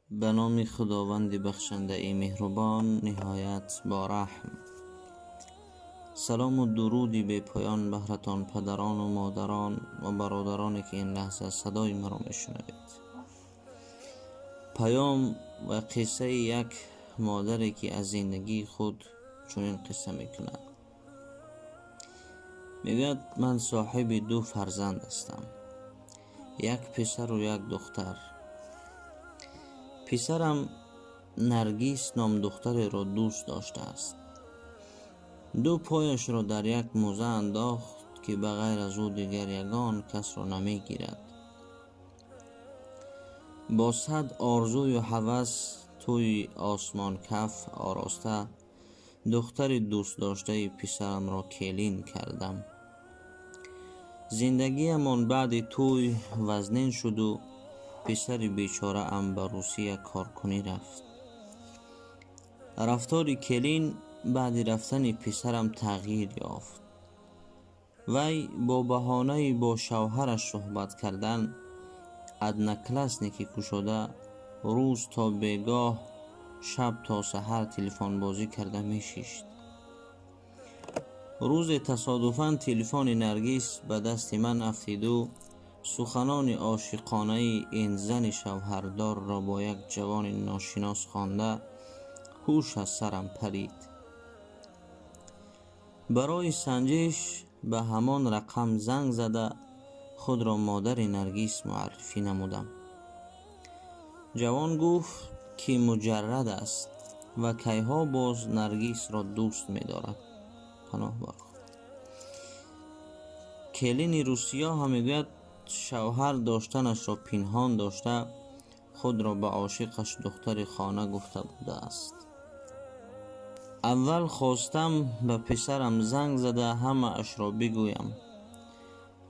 Ба номи Худованди бахшандаи меҳрубон, ниҳоят бораҳм. Салому дуруди бепоён баҳратон, падарону модарон ва бародароне, ки ин лаҳза садои маро мешунавед. Паём ва қиссаи як модаре, ки аз зиндагии худ чунин қисса мекунад. Мегӯяд: ман соҳиби ду фарзанд ҳастам, як писару як духтар. Писарам Наргис ном духтареро дӯст доштааст. Ду пояшро дар як мӯза андохт, ки ба ғайр аз ӯ дигар ягон касро намегирад. Бо сад орзую ҳавас тӯи осмонкаф ороста, духтари дӯстдоштаи писарамро келин кардам. Зиндагиамон баъди тӯй вазнин шуду писари бечораам ба Русия коркунӣ рафт. Рафтори келин баъди рафтани писарам тағйир ёфт. Вай бо баҳонаи бо шавҳараш суҳбат кардан одноклассники кушода, рӯз то бегоҳ, шаб то саҳар телефонбозӣ карда мешишт. Рӯзе тасодуфан телефони Наргис ба дасти ман афтиду суханони ошиқонаи ин зани шавҳардорро бо як ҷавони ношинос хонда, ҳуш аз сарам парид. Барои санҷиш ба ҳамон рақам занг зада, худро модари Наргис муаррифӣ намудам. Ҷавон гуфт, ки муҷаррад аст ва кайҳо боз Наргисро дӯст медорад. Паноҳ бар Худо. Келини русиё ҳам, мегӯяд, шавҳар доштанашро пинҳон дошта, худро ба ошиқаш духтари хона гуфта будааст. Аввал хостам ба писарам занг зада ҳамаашро бигӯям,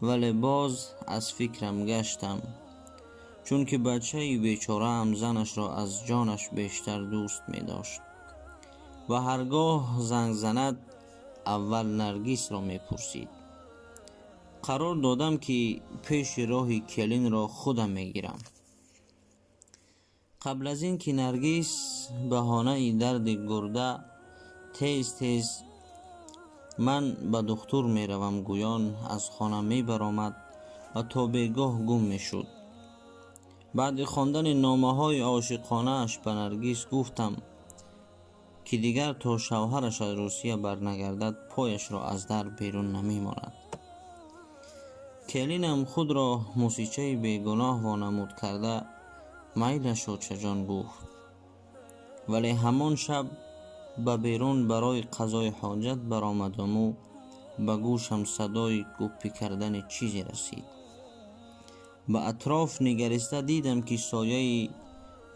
вале боз аз фикрам гаштам, чунки бачаи бечораам занашро аз ҷонаш бештар дӯст медошт ва ҳар гоҳ занг занад, аввал Наргисро мепурсид. Қарор додам, ки пеши роҳи келинро худам мегирам. Қабл аз ин ки Наргис баҳонаи дарди гурда тез тез ман ба духтур меравам гӯён аз хона мебаромад ва то бегоҳ гум мешуд. Баъди хондани номаҳои ошиқонааш ба Наргис гуфтам, ки дигар то шавҳараш аз Русия барнагардад, пояшро аз дар берун намемонад. Келинам худро мусичаи бегуноҳ вонамуд карда, майлаш, очаҷон, гуфт, вале ҳамон шаб ба берун барои қазои ҳоҷат баромадаму ба гӯшам садои гуппӣ кардани чизе расид. Ба атроф нигариста дидам, ки сояи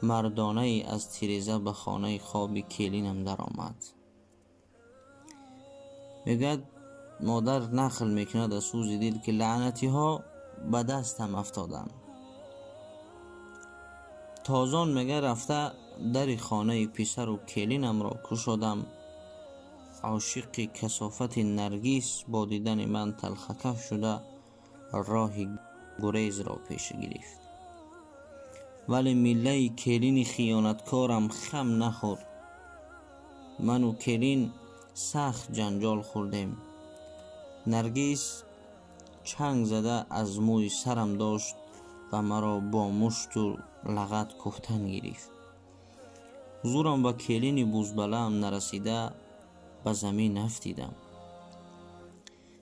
мардонае аз тиреза ба хонаи хоби келинам даромад. Мегӯяд, модар нақл мекунад аз сӯзи дил, ки лаънатиҳо ба дастам афтоданд. Тозон, мега, рафта дари хонаи писару келинамро кушодам. Ошиқи касофати Наргис бо дидани ман талхакаф шуда, роҳи гурезро пеш гирифт, вале миллаи келини хиёнаткорам хам нахӯрд. Ману келин сахт ҷанҷол хӯрдем. Наргис чанг зада аз мӯи сарам дошт ва маро бо мушту лағат кӯфтан гирифт. Зурам ба келини бузбалаам нарасида, ба замин афтидам.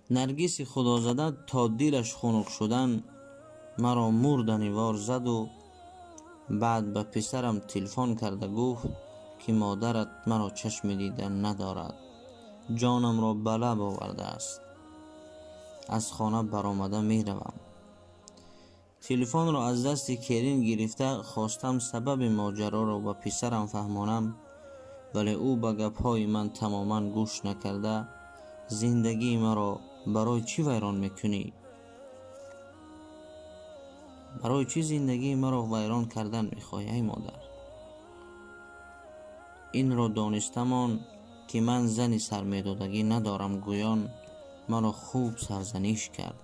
Наргиси худозада то дилаш хунук шудан маро мурданивор заду баъд ба писарам телефон карда гуфт, ки модарат маро чашми дида надорад, ҷонамро ба лаб овардааст, аз хона баромада меравам. Телефонро аз дасти келин гирифта, хостам сабаби моҷароро ба писарам фаҳмонам, вале ӯ ба гапҳои ман тамоман гӯш накарда, зиндагии маро барои чӣ вайрон мекунӣ? Барои чӣ зиндагии маро вайрон кардан мехоҳӣ, ай модар? Инро донистамон, ки ман зани сармедодагӣ надорам, гӯён маро хуб сарзаниш кард.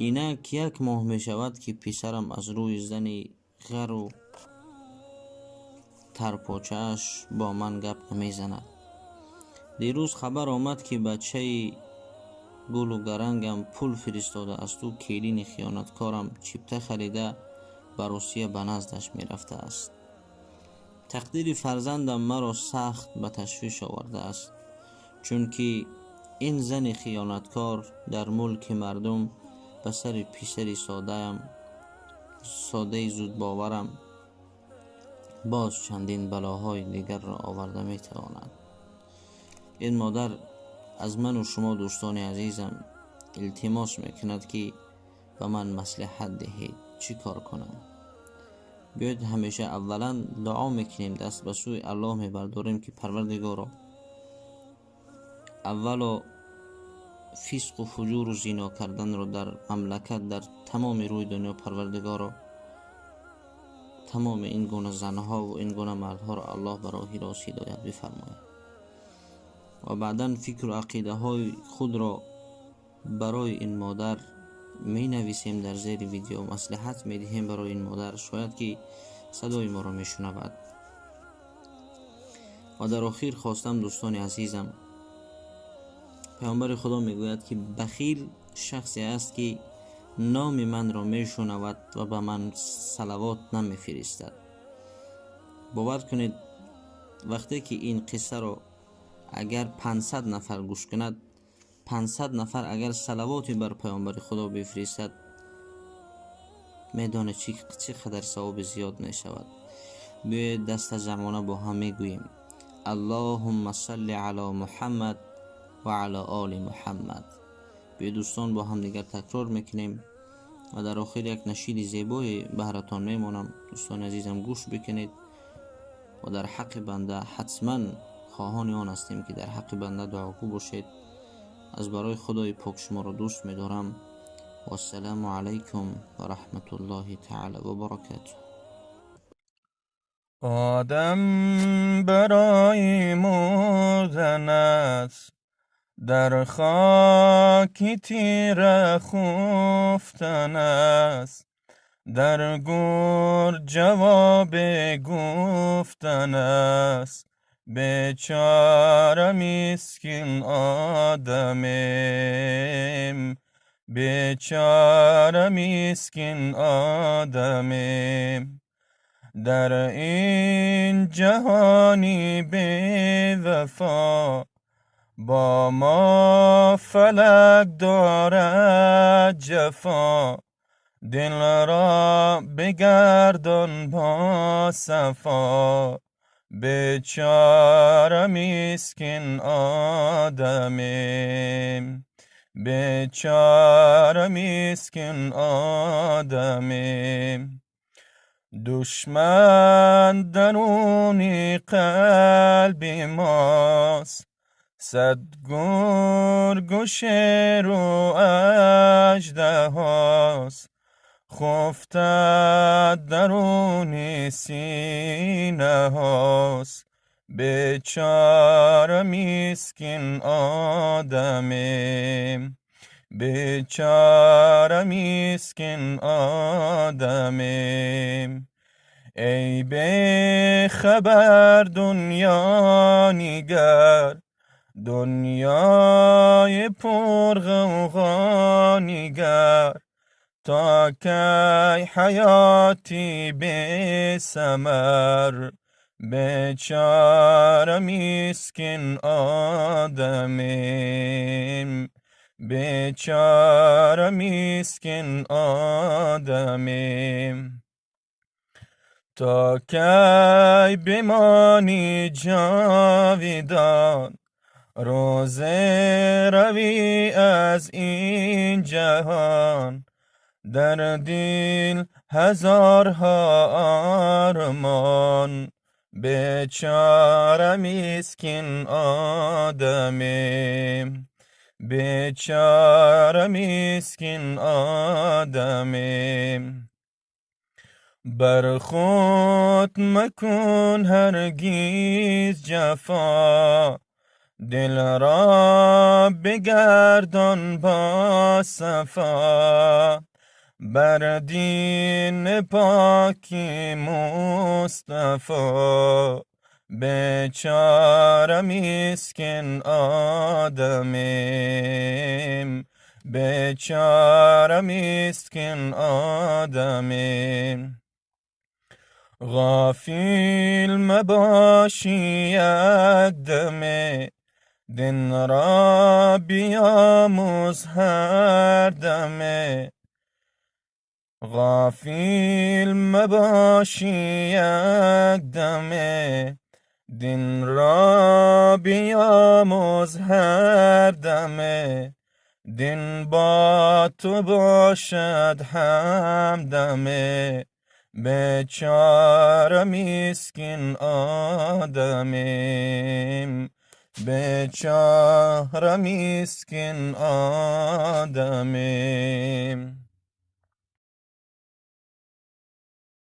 Инак як моҳ мешавад, ки писарам аз рӯи зани Ғару тарпочааш бо ман гап намезанад. Дирӯз хабар омад, ки бачаи гулу гарангам пул фиристода асту келини хиёнаткорам чипта харида ба Русия ба наздаш мерафтааст. Тақдири фарзандам маро сахт ба ташвиш овардааст, чунки ин зани хиёнаткор дар мулки мардум ба сари писари содаам, содаи зудбоварам боз чандин балоҳои дигарро оварда метавонад. Ин модар аз ману шумо, дӯстони азизам, илтимос мекунад, ки ба ман маслиҳат диҳед, чӣ кор кунам. Биёед, ҳамеша аввалан дуо мекунем, даст ба сӯи Аллоҳ мебардорем, ки Парвардигоро, аввало фисқу фуҷуру зино карданро дар мамлакат, дар тамоми рӯи дунё, Парвардигоро, тамоми ин гуна занҳову ин гуна мардҳоро Аллоҳ ба роҳи рост ҳидоят бифармояд ва баъдан фикру ақидаҳои худро барои ин модар менависем дар зери видео, маслиҳат медиҳем барои ин модар, шояд ки садои моро мешунавад. Ва дар охир хостам, дӯстони азизам, паёмбари Худо мегӯяд, ки бахил шахсе аст, ки номи манро мешунавад ва ба ман салавот намефиристад. Бовар кунед, вақте ки ин қиссаро агар 500 нафар гӯш кунад, 500 нафар агар салавоте бар паёмбари Худо бифиристад, медонед, чӣ қадар савоби зиёд мешавад. Биёед, дастаҷамъона бо ҳам мегӯем: Аллоҳумма салли ало Муҳаммад ва ало оли Муҳаммад. Биёед, дӯстон, бо ҳамдигар такрор мекунем ва дар охир як нашиди зебое баҳратон мемонам. Дӯстони азизам, гӯш бикунед ва дар ҳаққи банда ҳатман хоҳони он ҳастем, ки дар ҳаққи банда дуогӯ бошед. Аз барои Худои пок шуморо дӯст медорам. Вассалому алайкум ва раҳматуллоҳи таала ва баракатуҳ. آدم برای مردن است، در خاک تیره خفتن است، در گور جواب گفتن است. بیچاره مسکین آدمیم، بیچاره مسکین آدمیم، در این جهانی بی وفا با ما فلک دارد جفا. دل را بگردان با صفا، بیچاره مسکین آدمیم، بیچاره مسکین آدمیم. دشمن درون قلب ماست، صد گرگ و شیر و اژدهاست، خفته درون سینه هاست. بیچاره مسکین آدمیم، بیچاره مسکین آدمیم. ای بی خبر دنیا نگر، دنیای پر غوغا نگر، تا کی حیاتی بی ثمر. بیچاره مسکین آدمیم، بیچاره مسکین آدمیم. تا کی بمانی جاویدان، روز روی از این جهان، در دل هزارها آرمان. بیچاره مسکین آدمیم، بیچاره مسکین آدمیم. بر خود مکن هرگز جفا، دل را بگردان با صفا. Бар дини поки Мустафо, бечора мискин одамем, бечора мискин одамем. Ғофил мабошӣ як даме, дин ро биомӯз ҳар даме. Ғофил мабошӣ як даме, дин ро биомӯз ҳар даме. Дин бо ту бошад ҳамдаме, бечора мискин одамем, бечора мискин одамем.